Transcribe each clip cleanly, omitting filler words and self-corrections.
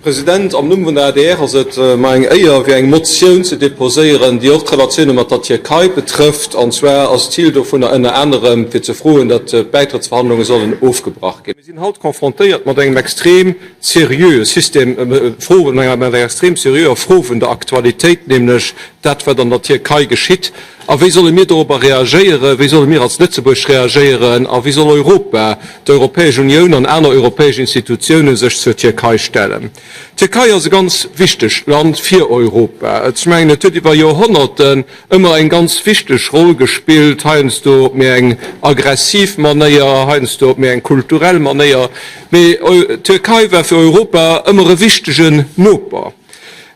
President, am Numm vun der adr ass et mer eng Éier, fir eng Motioun ze déposéieren, déi och d'Relatioune mat der Tierkei betrëfft. An zwar ass d'Zil dovunner ënner anerem, fir ze froen, datt d'Bäitrëttsverhandlunge sollen ofgebrach ginn. Mir sinn haut confrontéiert mat engem extrem seriöe System, Fro, mat enger extrem seriöer Fro vun der Aktualitéit, nämlech dat, wat an der Tierkei geschitt. A wéi solle mir dorobber reagéieren? Wéi solle mir als Lëtzebuerg reagéieren? A wéi soll Europa, d'Europäesch Unioun an aner europäesch Institutiounen sech zur Tierkei stellen? D'Tierkei ass e ganz wichtegt Land fir Europa. Ech mengen, et huet iwwer Joerhonnerten ëmmer eng ganz wichteg Roll gespillt, heiansdo op méi eng aggressiv Manéier, heiansdo op méi eng kulturell Manéier. Mee d'Tierkei war fir Europa ëmmer e wichtegen Noper.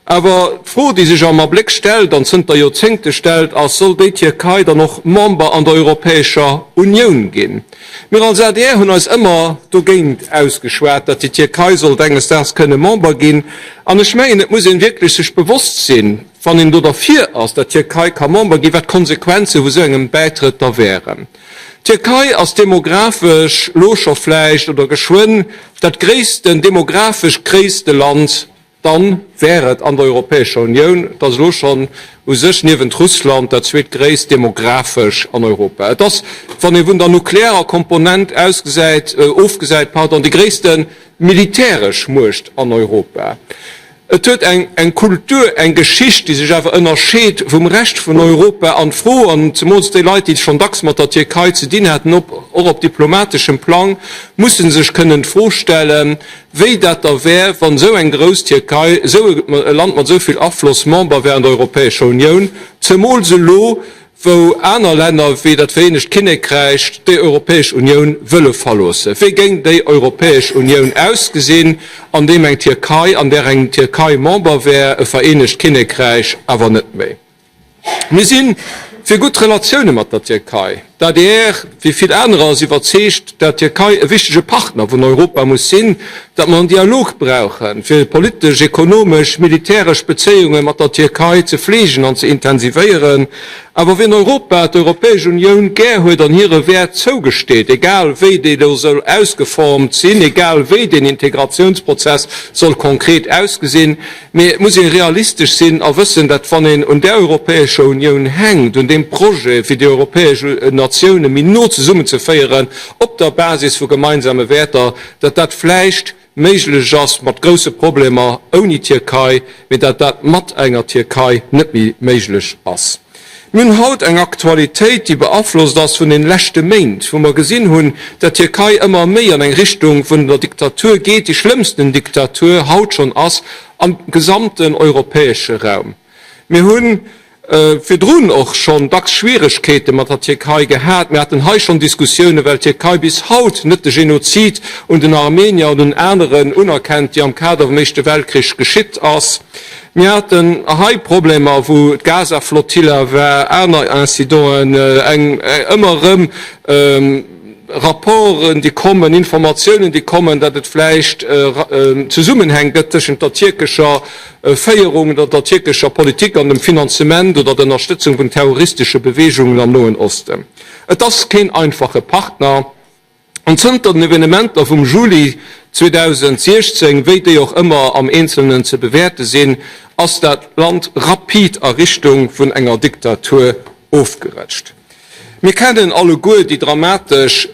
Awer d'Fro, déi sech am Abléck stellt an zënter Joerzéngte stellt, ass, Soll déi Tierkei dann och Member an der Europäescher Unioun ginn? Mir als adr hunn eis ëmmer dogéint ausgeschwat, datt déi Tierkei sollt enges Daags kënne Member ginn. An ech mengen, et muss een wierklech sech bewosst sinn, wann een do derfir ass, datt d'Tierkei ka Member ginn, wat d'Konsequenze vu sou engem Bäitrëtt da wären. D'Tierkei ass demografesch lo scho vläicht oder geschwënn dat gréissten, demografesch gréisste Land Dann wär et an der Europäescher Unioun, et ass elo schonn u sech niewent Russland dat zweetgréisst demografesch an Europa. Et ass, wann ee vun der nuklearer Komponent ausgesäit, ofgesäit, pardon, déi gréisste militäresch Muecht an Europa. Et huet eng eng Kultur, eng Geschicht, déi sech awer ënnerscheet vum Rescht vun Europa. An d'Fro, an zemools déi Leit, déi schonn dacks mat der Tierkei ze dinn haten, op och op diplomateschem Plang, musse sech kënnen d'Fro stellen, Wéi dat da wär, wann esou eng grouss Tierkei, esou e Land mat esou vill Afloss Member wär an der Europäescher Unioun, zemools elo, wou aner Länner wéi dat Vereenegt Kinnekräich déi Europäesch Unioun wëlle verloossen. Wéi géing déi Europäesch Unioun ausgesinn, an deem eng Tierkei, an där eng Tierkei Member wär, e Vereenegt Kinnekräich awer net méi? Mir si fir gutt Relatioune mat der Tierkei. D'adr, wéi vill anerer, ass iwwerzeegt, dat d'Tierkei e wichtege Partner vun Europa muss sinn, dat mer en Dialog brauchen, fir politesch, ekonomesch, militäresch Bezéiunge mat der Tierkei ze fleegen an ze intensivéieren. Awer wien Europa, d'Europäesch Unioun, gär huet an hire Wäert zougesteet, egal wéi déi elo soll ausgeformt sinn, egal wéi deen Integratiounsprozess soll konkret ausgesinn, Mee et muss ee realistesch sinn a wëssen, dat wann een un där Europäescher Unioun hänkt, un deem Projet fir déi europäesch Natioune méi no zesummenzeféieren op der Basis vu gemeinsame Wäerter, dat dat vläicht méiglech ass mat grousse Problemer ouni Tierkei, mee dat dat mat enger Tierkei net méi méiglech ass. Mir hunn haut eng Aktualitéit, déi beaflosst ass vun den leschte Méint, wou mer gesinn hunn, dat d'Tierkei ëmmer méi an eng Richtung vun der Diktatur geet, déi schlëmmsten Diktatur haut schonn ass am gesamten europäesche Raum. Mir hu virdrun och schonn dacks Schwieregkeete mat der Tierkei gehat. Mir haten hei schonn Diskussiounen, well d'Tierkei bis haut net de Genozid un den Armenier an un aneren unerkennt, déi am Kader vum Éischte Weltkrich geschitt ass. Mir haten hei Problemer, wou d'Gaza-Flottilla war, aner Incidenten, eng ëmmer erëm Rapporten, déi kommen, Informatiounen, déi kommen, datt et vläicht Zesummenhäng gëtt tëschent der tierkescher Féierung oder der tierkescher Politik an dem Finanzement oder der Ënnerstëtzung vun terroristesche Beweegungen am Noen Osten. Et ass keen einfache Partner. An zënter den Evenementer vum Juli 2016, wéi déi och ëmmer am Eenzelnen ze bewäerte sinn, ass dat Land rapid a Richtung vun enger Diktatur ofgerëtscht. Mir kennen alleguer déi dramatesch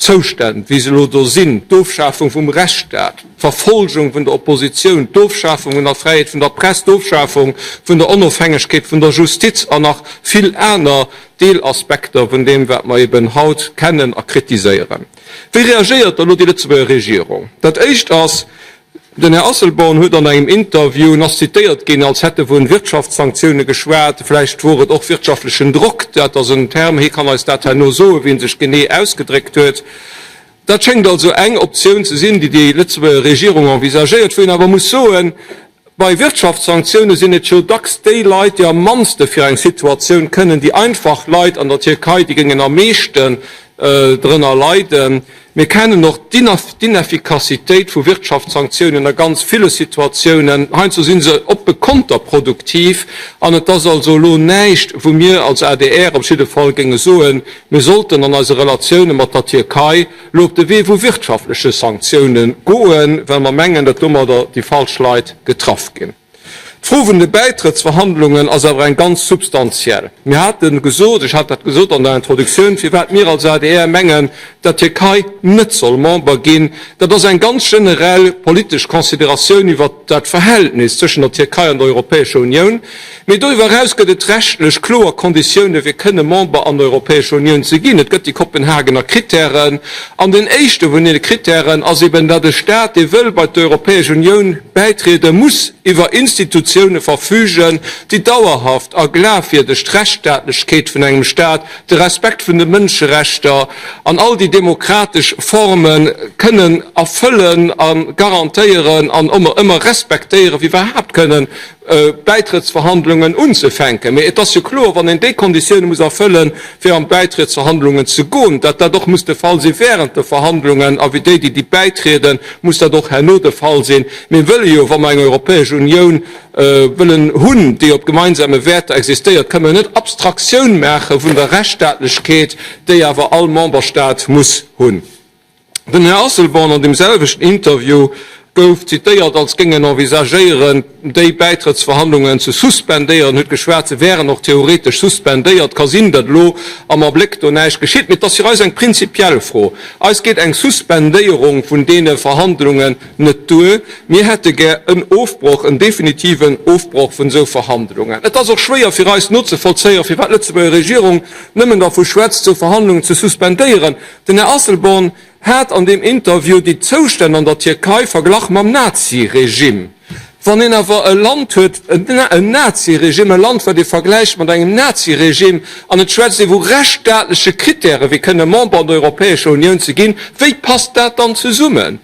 Zoustänn, wéi se elo do sinn, d'Ofschafung vum Rechtsstaat, d'Verfolgung vun der Oppositioun, d'Ofschafung vun der Fräiheet vun der Press, d'Ofschafung vun der Onofhängegkeet vun der Justiz an nach vill aner Deelaspekter vun deem, wat mer eben haut kennen a kritiséieren. Wéi reagéiert da lo déi Lëtzebuerger Regierung? Dat Éischt ass, den Här Asselborn huet an engem Interview, en ass zitéiert ginn, als hätt e vu Wirtschaftssanktioune geschwat, vläicht wor et och wirtschaftlechen Drock, dat ass en Term, hie kann eis dat herno soen, wéi en sech genee ausgedréckt huet. Dat schéngt also eng Optioun ze sinn, déi déi Lëtzebuerger Regierung envisagéiert, wou een awer muss soen, Bei Wirtschaftssanktioune sinn et jo dacks déi Leit, déi am mannste fir eng Situatioun kënnen, déi einfach Leit an der Tierkei, déi géingen am meeschte. drënner leiden. Mir kennen och d'Ineffikassitéit vu Wirtschaftssanktiounen a ganz ville Situatiounen. Heiansdo si se oppe konterproduktiv. An et ass also elo näischt, wou mir als adr op jidde Fall géinge soen, mir sollten an eise Relatioune mat der Tierkei elo op de Wee vu wirtschaftleche Sanktioune goen, well mer mengen, datt domadder déi falsch Leit getraff ginn. D'Fro vun de Bäitrëttsverhandlungen ass awer eng ganz substantiell. Mir hate gesot, ech hat dat gesot an der Introduktioun, firwat mir als adr mengen, datt d'Tierkei net soll Member ginn. Dat ass eng ganz generell politesch Consideratioun iwwert dat Verhältnis zwëschen der Tierkei an der Europäescher Unioun. Mee doriwwer eraus gëtt et rechtlech kloer Konditioune fir kënne Member an der Europäescher Unioun ze ginn. Et gëtt déi Kopenhagener Krittären. An den éischte vun deene Krittären ass eben, datt e Staat, dee wëll bei d'Europäesch Unioun bäitrieden, muss iwwer Institutioune verfügen, déi dauerhaft a glafwierdeg d'Rechtsstaatlechkeet vun engem Staat, de Respekt vun de Mënscherechter an all déi demokratesch Forme kënnen erfëllen a garantéieren an ëmmer respektéieren, fir iwwerhaapt kënnen Bäitrëttsverhandlungen unzefänken. Mee et ass jo kloer, wann een déi Konditioune muss erfëllen, fir an d'Bäitriettsverhandlungen ze goen, datt dat och muss de Fall si während de Verhandlungen, a fir déi, déi déi bäitrieden, muss dat och herno de Fall sinn. Mir wëlle jo, wa mer eng Europäesch Unioun wëllen hunn, déi op gemeinsame Wäerter existéiert, kënne mer net Abstraktioun maache vun der Rechtsstaatlechkeet, déi awer all Memberstaat muss hunn. Den Här Asselborn an deem selwechten Interview gouf zitéiert, als géing en envisagéieren, déi Bäitrëttsverhandlungen ze suspendéieren, huet geschwat, se wären och theoretesch suspendéiert. Ka sinn, datt elo am Abléck do näischt geschitt, mee et ass fir eis eng prinzipiell Fro. Eis geet eng Suspendéierung vun deene Verhandlungen net duer. Mir hätte gär en Ofbroch, en definitiven Ofbroch vun esou Verhandlungen. Et ass och schwéier fir eis nozevollzéieren, firwat d'Lëtzebuerger Regierung nëmmen dervu schwätzt, esou Verhandlungen ze suspendéieren. Den Här Asselborn hat an deem Interview déi Zoustänn an der Tierkei verglach mam Nazi-Regime. Wann een awer e Land huet, en Nazi-Regime, e Land, wat ee vergläicht mat engem Nazi-Regime, an et schwätzt ee vu rechtsstaatleche Krittären, fir kënne Member an der Europäescher Unioun ze ginn, wéi passt dat dann zesummen?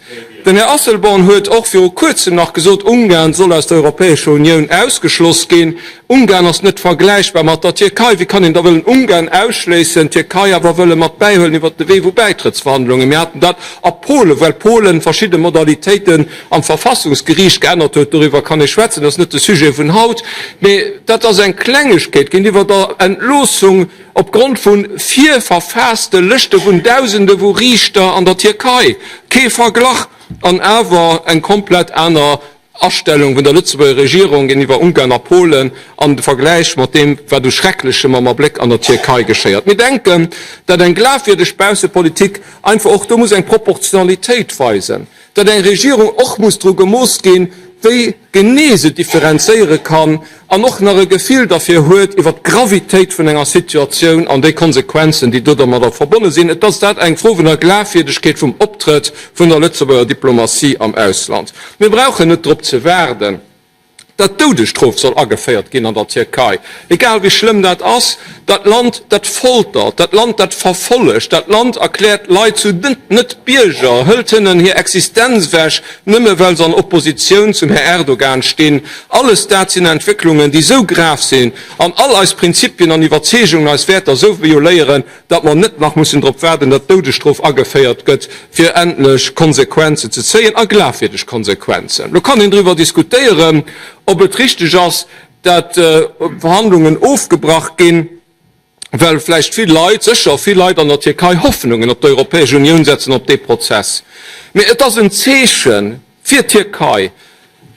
Den Här Asselborn huet och viru Kuerzem nach gesot, Ungarn soll aus der Europäescher Unioun ausgeschloss ginn. Ungarn ass net vergläichbar mat der Tierkei. Wéi kann een da wëllen Ungarn ausschléissen, d'Tierkei awer wëlle mat bäihuelen iwwert de Wee vu Bäitrëttsverhandlungen? Mir haten dat a Polen, well Polen verschidde Modalitéiten am Verfassungsgeriicht geännert huet. Doriwwer kann ee schwätzen, dat ass net de Sujet vun haut. Mee dat ass eng Klengegkeet géintiwwer der Entloossung opgrond vu virverfaasste Lëschte vun Dausende vu Riichter an der Tierkei. Kee Verglach an awer eng komplett aner Astellung vun der Lëtzebuerger Regierung géintiwwer Ungarn a Polen an de Vergläich mat deem, wat u Schrecklechem am Abléck an der Tierkei geschéiert. Mir denken, datt eng glafwierdeg Baussepolitik einfach och do muss eng Proportionalitéit weisen, datt eng Regierung och muss dru gemooss ginn, wéi genee se differenzéiere kann an och nach e Gefill derfir huet iwwert d'Gravitéit vun enger Situatioun an déi Konsequenzen, déi domadder verbonne sinn. Et ass dat eng Fro vun der Glafwierdegkeet vum Optrëtt vun der Lëtzebuerger Diplomatie am Ausland. Mir brauchen net drop ze waarden, datt d'Doudesstrof soll ageféiert ginn an der Tierkei, egal wéi schlëmm dat ass. Dat Land, dat foltert, dat Land, dat verfollegt, dat Land erkläert Leit zu Net-Bierger, hëlt hinnen hir Existenz ewech, nëmme well se an Oppositioun zum Här Erdogan stinn. Alles dat sinn Entwécklungen, déi esou grav sinn an all eis Prinzipien an Iwwerzeegungen, eis Wäerter esou violéieren, datt mer net nach mussen drop waarden, datt d'Doudesstrof ageféiert gëtt, fir endlech Konsequenzen ze zéien, a glafwierdeg Konsequenzen. Lo kann een driwwer diskutéieren, ob et richteg ass, datt Verhandlungen ofgebrach ginn, well vläicht vill Leit, sécher vill Leit an der Tierkei Hoffnungen op d'Europäesch Unioun setzen, op dee Prozess. Mee et ass en Zeeche fir d'Tierkei,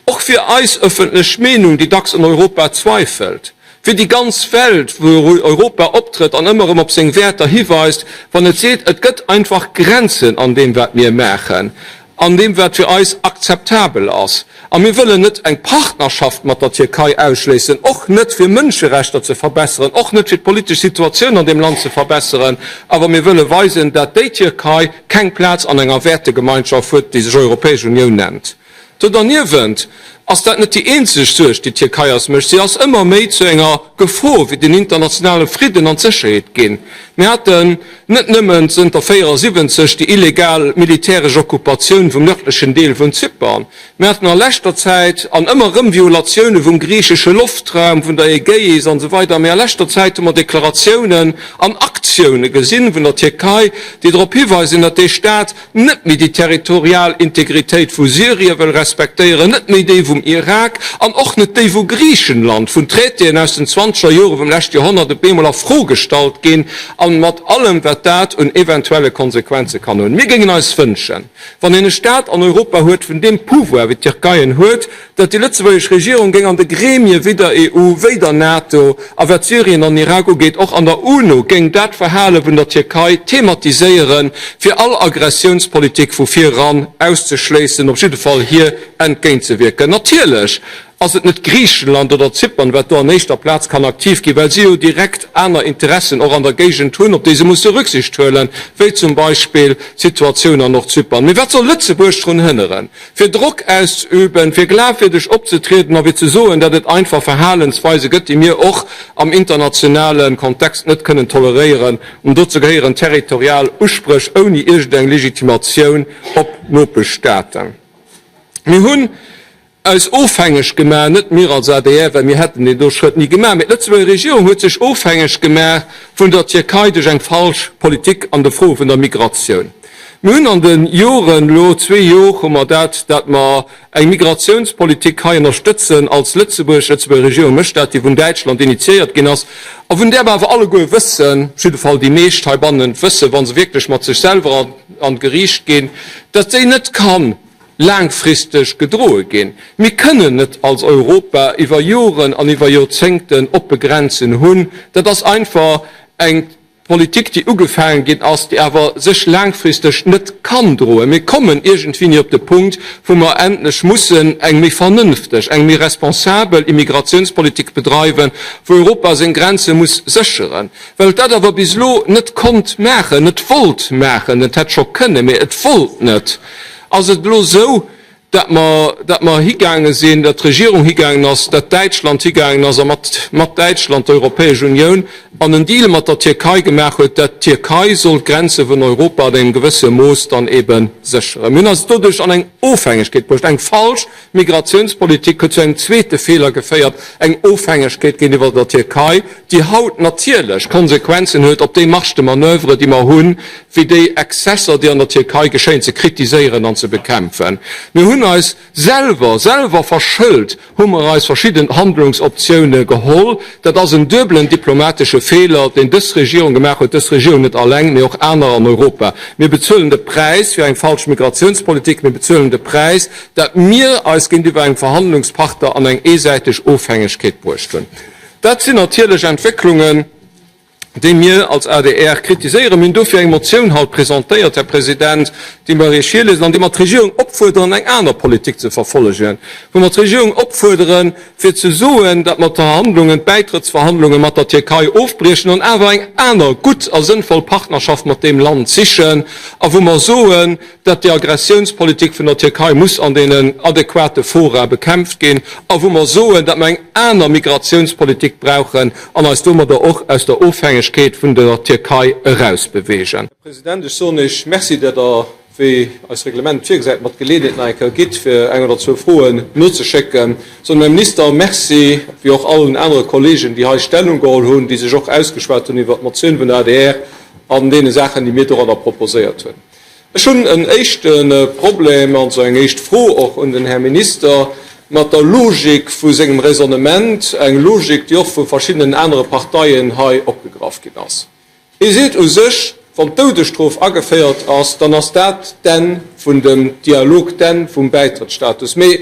och fir eis ëffentlech Meenung, déi dacks un Europa zweifelt, fir déi ganz Welt, wou Europa optrëtt an ëmmer erëm op seng Wäerter hiweist, wann et seet, et gëtt einfach Grenzen an deem, wat mir maachen. An deem wat fir eis akzeptabel ass. A mir wëllen net eng Partnerschaft mat der Tierkei ausschléissen, och net fir Mënscherechter ze verbesseren, och net fir d'politesch Situatioun an deem Land ze verbesseren, awer mir wëlle weisen, dat déi Tierkei keng Plaz an enger Wäertegemeinschaft huet, déi sech Europäesch Unioun nennt. Do derniewent. ass dat net déi eenzeg Suerg, déi d'Tierkei eis mécht. Si ass ëmmer méi zu enger Gefor fir den internationale Fridden an d'Sécherheet ginn. Mir haten net nëmmen zënter 74 déi illegal militäresch Okkupatioun vum nërdlechen Deel vun Zypern, mir haten a leschter Zäit an ëmmer erëm Violatioune vum griichesche Loftraum, vun der Ägäis an esou weider, mee a leschter Zäit hu mer Deklaratiounen an Aktioune gesinn vun der Tierkei, déi drop hiweisen, datt dee Staat net méi déi territorial Integritéit vu Syrien wëll respektéieren, net méi déi vum Irak an och net déi vu Griichenland, vun Traitéen aus den zwanzeger Jore vum leschte Joerhonnert op eemol a Fro gestallt ginn, a mat allem wat dat un eventuelle Konsequenze kann hunn. Mir géingen eis wënschen, wann een e Staat an Europa huet vun deem Pouvoir wéi d'Tierkei en huet, datt déi lëtzebuergesch Regierung géing an de Gremie wéi der EU, wéi der NATO a wat Syrien an Irak ugeet och an der UNO géing dat Verhale vun der Tierkei thematiséieren, fir all Aggressiounspolitik vu vir eran auszeschléissen, op jidde Fall hir entgéintzewierken. Natierlech ass et net Griichenland oder Zypern, wat do an éischter Plaz kann aktiv ginn, well si jo direkt aner Interessen och an der Géigend hunn, op déi se musse Rücksicht huelen, wéi zum Beispill d'Situatioun an Nordzypern. Mee wat soll Lëtzebuerg drun hënneren, fir Drock auszeüben, fir glafwierdeg opzetrieden a fir ze soen, datt et einfach Verhalensweise gëtt, déi mir och am internationale Kontext net kënnen toleréieren, an dozou gehéieren territorial Uspréch ouni iergendeng Legitimatioun op Nopeschstaaten. Mir hunn eis ofhängeg gemaach, net mir als adr, well mir hätten deen do Schrëtt ni gemaach, mee d'Lëtzebuerger Regierung huet sech ofhängeg gemaach vun der Tierkei duerch eng falsch Politik an de Froe vun der Migratioun. Mir hunn an de Joren, elo zwee Jor hu mer dat, dat mer eng Migratiounspolitik hei ënnerstëtzen als Lëtzebuerg, d'Lëtzebuerger Regierung mécht dat, déi vun Däitschland initiéiert ginn ass a vun där mer awer alleguer wëssen, op jidde Fall déi meescht heibannen wëssen, wa se wierklech mat sech selwer an d'Geriicht ginn, datt déi net kann laangfristeg gedroe ginn. Mir kënnen net als Europa iwwer Joren an iwwer Joerzéngten oppe Grenzen hunn. Dat ass einfach eng Politik, déi ugefaange ginn ass, déi awer sech laangfristeg net kann droen. Mir kommen iergendwéini op de Punkt, wou mer endlech mussen eng méi vernënfteg, eng méi responsabel Immigrationspolitik bedreiwen, wou Europa seng Grenze muss sécheren. Well et dat awer bis elo net konnt maachen, net wollt maachen, et hätt scho kënnen, mee et wollt net, Ass et elo esou, datt mer, datt mer higaange sinn, datt d'Regierung higaangen ass, datt Däitschland higaangen ass a mat, mat Däitschland d'Europäesch Unioun an en Deal mat der Tierkei gemaach huet, datt d'Tierkei soll d'Grenze vun Europa an engem gewësse Mooss dann ebe sécheren? Mir hunn eis doduerch an eng Ofhängegkeet bruecht, eng falsch Migratiounspolitik huet zu engem zweete Feeler geféiert, eng Ofhängegkeet géintiwwer der Tierkei, déi haut natierlech Konsequenzen huet op déi Marge de manoeuvre, déi mer hunn, fir déi Exzesser, déi an der Tierkei geschéien, ze kritiséieren an ze bekämpfen. Mir hunn eis selwer, selwer verschëlt hu mer eis verschidden Handlungsoptioune geholl. Dat ass en duebelen diplomatesche Feeler, deen dës Regierung gemaach huet, dës Regierung net alleng, mee och aner an Europa. Mir bezuelen de Präis fir eng falsch Migratiounspolitik. Mir bezuelen de Präis, dat mir eis géintiwwer engem Verhandlungspartner an eng eesäiteg Ofhängegkeet bruecht hunn. Dat sinn natierlech Entwécklungen, déi mir als adr kritiséieren. Mir hunn dofir eng Motioun haut presentéiert, Här President, déi mer Iech virliesen an déi mer d'Regierung opfuerderen, eng aner Politik ze verfollegen, wou mer d'Regierung opfuerderen, fir ze soen, datt mer d'Verhandlungen, d'Bäitrëttsverhandlunge mat der Tierkei ofbriechen an awer eng aner gutt a sënnvoll Partnerschaft mat deem Land sichen a wou mer soen, datt déi Aggressiounspolitik vun der Tierkei muss an deenen adequate Fora bekämpft ginn a wou mer soen, datt mer eng aner Migratiounspolitik brauchen an eis domadder och aus der Ofhängegkeet vun der Tierkei erausbewegen. Här President, ech soen Iech Merci, datt Der, wéi eist Reglement virgesäit, mer d'Geleeënheet nach eng Kéier gitt, fir eng oder zwou Froen nozeschécken. Ech soen dem Här Minister Merci, wéi och allen anere Kollegen, déi hei Stellung geholl hunn, déi sech och ausgeschwat hunn iwwert d'Motioun vun der adr an deene Saachen, déi mir doranner proposéiert hunn. Ech hunn en éischte Problem, also eng éischt Fro och un den Här Minister, mat der Logik vu sengem Raisonnement, eng Logik, déi och vu verschiddenen anere Parteien hei opgegraff ginn ass. Hie seet u sech, wann d'Doudesstrof ageféiert ass, dann ass dat d'Enn vun dem Dialog, d'Enn vum Bäitrëttsstatus. Mee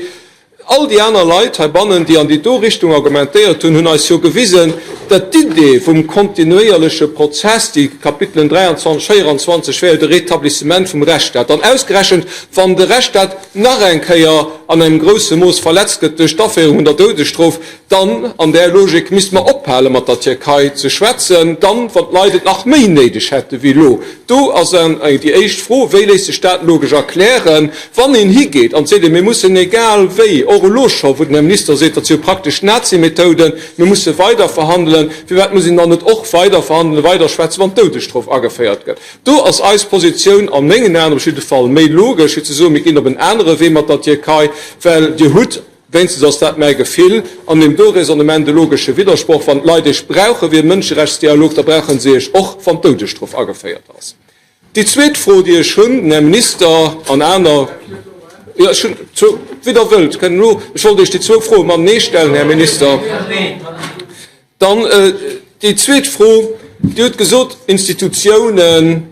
All déi aner Leit heibannen, déi an déi do Richtung argumentéiert hunn, hunn eis jo gewisen, datt d'Idee vum kontinuéierleche Prozess, déi Kapitelen 23, 24, wär jo de Rétablissement vum Rechtsstaat. An ausgerechent, wann de Rechtsstaat nach eng Kéier an engem grousse Mooss verletzt gëtt duerch d'Aféierung vun der Doudesstrof, Dann, an där Logik, misste mer ophale mat der Tierkei ze schwätzen, dann, wann d'Leit et nach méi néideg hätte wéi elo. Do ass dann déi éischt Fro, Wéi léisst sech dat logesch erklären, wann een higeet an seet, mir mussen egal wéi, och. och elo scho wou den Här Minister seet, dat si jo praktesch Nazimethoden, mir musse weider verhandelen, firwat muss een dann net och weider verhandelen, weider schwätzen, wann d'Doudesstrof ageféiert gëtt? Do ass eis Positioun a mengen Aen op jidde Fall méi logesch, fir ze soen, mir ginn op en anere Wee mat der Tierkei, well Dir hutt, wéinstens ass dat mäi Gefill, an deem do Raisonnement e logesche Widdersproch, Wann d'Leit Iech brauche fir e Mënscherechtsdialog, da brauche se Iech och, wann d'Doudesstrof ageféiert ass. Déi zweet Fro, déi ech hunn, den Här Minister an aner, jo, ech hunn zwou, wéi Der wëllt, kënnen elo, ech wollt Iech déi zwou Froe matenee stellen, Här Minister. Dann déi zweet Fro, Dir hutt gesot, Institutiounen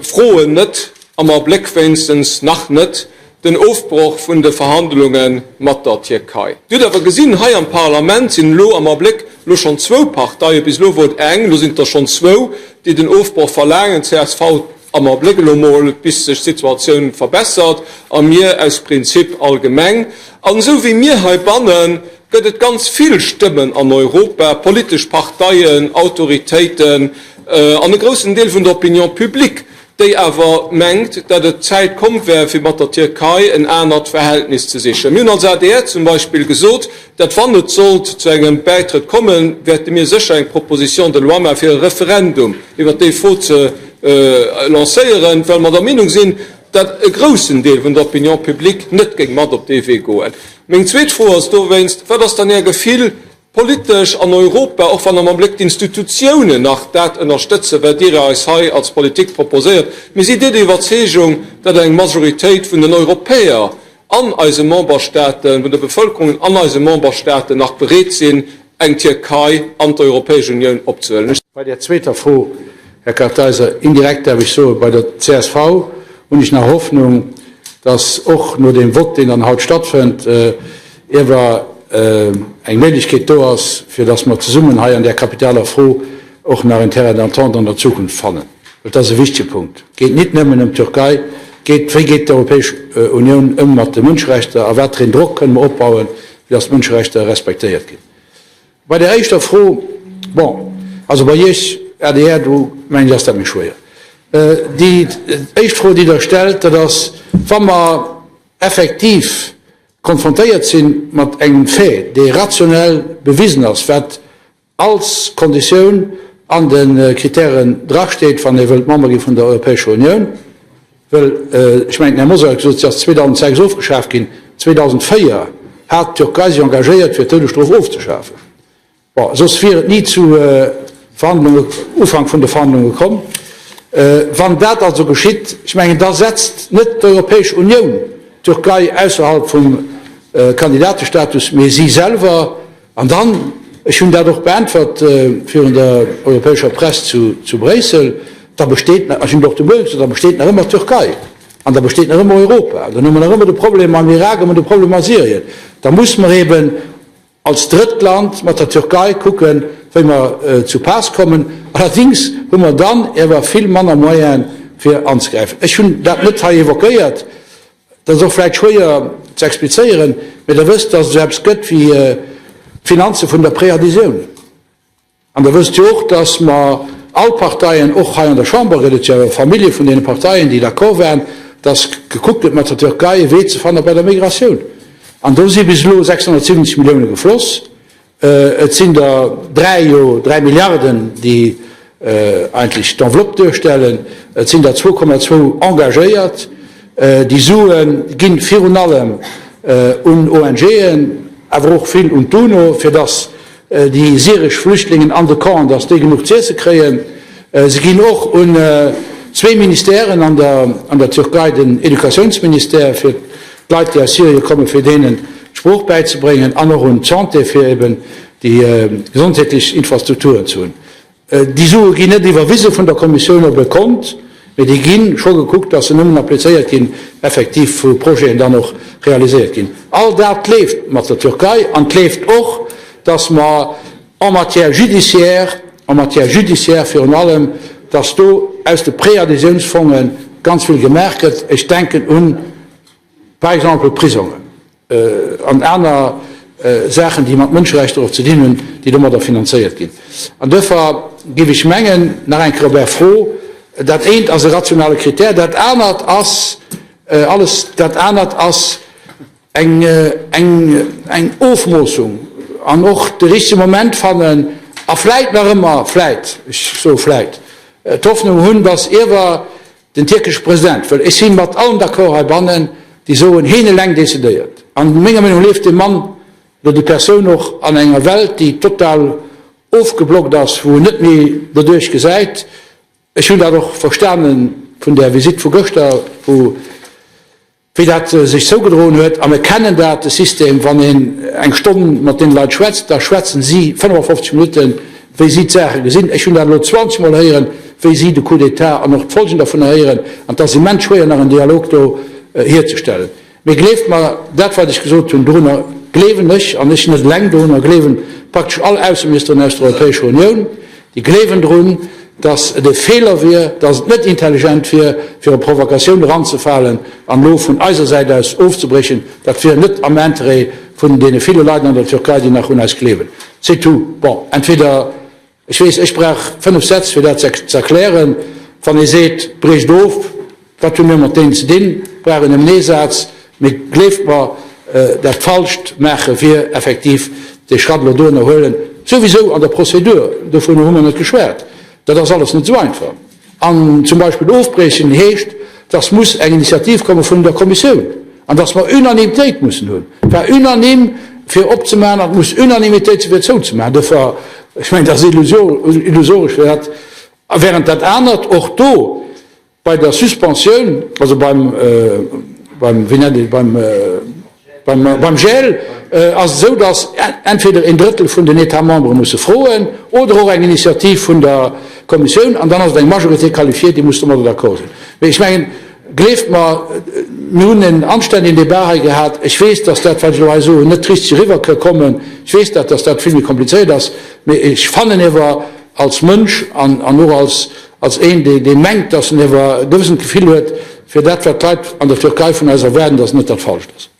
froen net, am Abléck wéinstens nach net, den Ofbroch vun de Verhandlunge mat der Tierkei. Dir hutt awer gesinn, hei am Parlament sinn elo am Abléck elo schonn zwou Parteien, bis elo wor et eng, elo sinn et der schonn zwou, déi den Ofbroch verlaangen, csv am Abléck elo mol, bis sech d'Situatioun verbessert, a mir aus Prinzip allgemeng. An esou wéi mir heibannen, gëtt et ganz vill Stëmmen an Europa, politesch Parteien, Autoritéiten an e groussen Deel vun der Opinion publique, déi awer mengt, datt et d'Zäit komm wär, fir mat der Tierkei en anert Verhältnis ze sichen. Mir hunn als adr zum Beispill gesot, datt wann et sollt zu engem Bäitrëtt kommen, wäerte mir sécher eng Proposition de loi maachen, fir e Referendum iwwert déi Fro ze lancéieren, well mer der Meenung sinn, datt e groussen Deel vun der Opinion publique net géing mat op dee Wee goen. Meng zweet Fro ass dowéinst, Wat ass dann Är Gefill politesch an Europa, och wann am Abléck d'Institutiounen nach dat ënnerstëtzen, wat Dir eis hei als Politik proposéiert, mee sidd Dir der Iwwerzeegung, datt eng Majoritéit vun den Europäer an eise Memberstaaten, vun der Bevëlkerung an eise Memberstaaten nach bereet sinn, eng Tierkei an d'Europäesch Unioun opzehuelen? Ech. Bei där zweeter Fro, Här Kartheiser, indirekt däerf ech soen, bei der csv hunn ech nach Hoffnung, datt och no deem Vott, deen dann haut stattfënnt, iewer eng Méiglechkeet do ass, fir datt mer zesummen hei an där kapitaler Fro och nach en Terrain d'entente an der Zukunft fannen. Well et ass e wichtege Punkt. Et geet nit nëmmen ëm d'Türkei. Et geet, wéi geet d'Europäesch Unioun ëm mat de Mënscherechter a wat fir een Drock kënne mer opbauen, fir datt d'Mënscherechter respektéiert ginn. Bei der éischter Fro, bon, also bei Iech, adr, do mengen ech ass dat méi schwéier. Déi éischt Fro, déi Der stellt, dat ass, wa mer effektiv konfrontéiert si mat engem Fait, dee rationell bewisen ass, wat als Konditioun an de Kritären drasteet, wann ee wëllt Member gi vun der Europäescher Unioun, well ech mengen, den Här Mosar huet gesot, se ass 2006 ofgeschaaft ginn, 2004 hat d'Türkei sech engagéiert, fir d'Doudesstrof ofzeschafen. Bon, soss wier et ni zu Verhandlunge, Ufank vun de Verhandlunge komm. Wann dat also geschitt, ech mengen, da setzt net d'Europäesch Unioun d'Türkei ausserhalb vum Kandidatestatus, mee si selwer. An dann, ech hunn dat och beäntwert virun der europäescher Press zu Bréissel, da besteet, ech hunn et och de Muere gesot, da besteet nach ëmmer d'Türkei an da besteet nach ëmmer Europa an dann hu mer nach ëmmer de Problem mam Irak a mer de Problem a Syrien. Da muss mer eeben als drëtt Land mat der Türkei kucken, wéi mer zu Paass kommen. Allerdings hu mer dann ewer vill manner Moyene fir anzegräifen. Ech hunn dat net hei évoquéiert, dat ass och vläicht schwéier ze explizéieren, mä Der wësst, dass et esou eppes gëtt wéi d'Finanze vun der Préadhésioun. An Der wësst jo och, dass mer all Parteien, och hei an der Chamber gëtt et jo Famillje vun deene Parteien, déi d'accord waren, dass gekuckt gëtt mat der Türkei e Wee ze fanne bei der Migratioun. An do si bis elo 670 Millioune gefloss. Et sinn der dräi jo, dräi Milliarden, déi eigentlech d'Enveloppe duerstellen. Et sinn der 2,2 engagéiert. Déi Sue gi virun allem un ONGen, awer och vill un d'UNO, fir dass déi syresch Flüchtlingen an de Campen, dass déi genuch z'iesse kréien. Se ginn och un zwee Ministèren an der Türkei, den Educatiounsministère fir d'Leit, déi aus Syrien kommen, fir deenen d'Sprooch bäizebréngen, an och un d'Santé, fir eben déi gesondheetlech Infrastrukturen ze hunn. Déi Sue ginn net iwwerwise vun der Kommissioun op e Kont, mee déi gi scho gekuckt, dass se nëmmen applizéiert ginn, effektiv vu Projeten dann och realiséiert ginn. All dat leeft mat der Türkei an et leeft och, dass mer en matière judiciaire, en matière judiciaire virun allem, dass do aus de Préadhésiounsfonge ganz vill gemaach gëtt. Ech denken un par exemple Prisongen an aner Saachen, déi mat Mënscherechter och ze dinn hunn, déi domadder finanzéiert ginn. An duerfir géif ech mengen, nach eng Kéier op Är Fro, dat eent ass e rationale Kritär, dat anert ass alles, dat anert ass. Eng, eng, eng Ofmoossung an och de richtege Moment fannen a vläit nach ëmmer, vläit, ech soe vläit, d'Hoffnung hunn, dass iewer den tierkesche President, well ech si mat allen d'accord heibannen, déi soen, heen eleng decidéiert, an menger Meenung no leeft dee Mann oder déi Persoun och an enger Welt, déi total ofgeblockt ass, wou en net méi doduerch gesäit. Ech hunn dat och verstane vun där Visitt vu gëschter, wou. Wéi dat sech zougedroen huet, a mir kennen dat, de System, wann een eng Stonn mat deene Leit schwätzt, da schwätzen si 55 Minutten, wéi si d'Saache gesinn. Ech hunn dat elo 20 Mol héieren, wéi si de Coup d'État an och d'Folgen dovunner héieren, an et ass immens schwéier nach en Dialog do hierzestellen. Mee gleeft mer, dat wat ech gesot hunn, dorunner gleewen ech, an ech net eleng, dorunner gleewen praktesch all Ausseministeren aus der Europäescher Unioun, Déi gleewen drun, datt et e Feeler wier, datt et net intelligent wier, fir op Provokatioun eranzefalen an elo vun eiser Säit aus ofzebréchen. Dat wier net am Interêt vun deene ville Leit an der Türkei, déi nach un eis gleewen. C'est tout. Bon, entweder, ech weess, ech brauch 5 Sätz, fir dat ze erklären. Wann ee seet, briecht of, Wat hu mir mat deenen ze dinn? Brauch een nëmmen ee Saz. Mee gleeft mer, dat Falscht maache wier effektiv dee Schratt elo dohinner huelen, souwisou an der Prozedur, dovun hu mer net geschwat, dat ass alles net esou einfach. An zum Beispill ofbriechen heescht, dass muss eng Initiativ komme vun der Kommissioun an dass mer Unanimitéit mussen hunn. Et war unanime fir opzemaachen an et muss Unanimitéit si fir zouzemaachen. Dofir, ech mengen, dat ass illusoresch fir dat, während dat anert och do, Bei der Suspensioun, also beim, beim, wéi nennt een et, beim, beim, beim Gel, ass et esou, datt entweder een Drëttel vun den États membres musse froen oder och eng Initiativ vun der Kommissioun, an dann ass et eng Majorité qualifiée, déi muss domadder d'accord sinn. Mee ech mengen, gleeft mer, mir hunn en anstännegen Débat hei gehat. Ech weess, datt dat, wat ech elo hei soen, net richteg eriwwer ka kommen. Ech weess dat, datt dat vill méi komplizéiert ass. Mee ech fannen ewer als Mënsch an och als Als een, dee mengt, datt en ewer e gewëssent Gefill huet fir dat, wat d'Leit an der Türkei vun eis erwaarden, datt et net dat Falscht ass.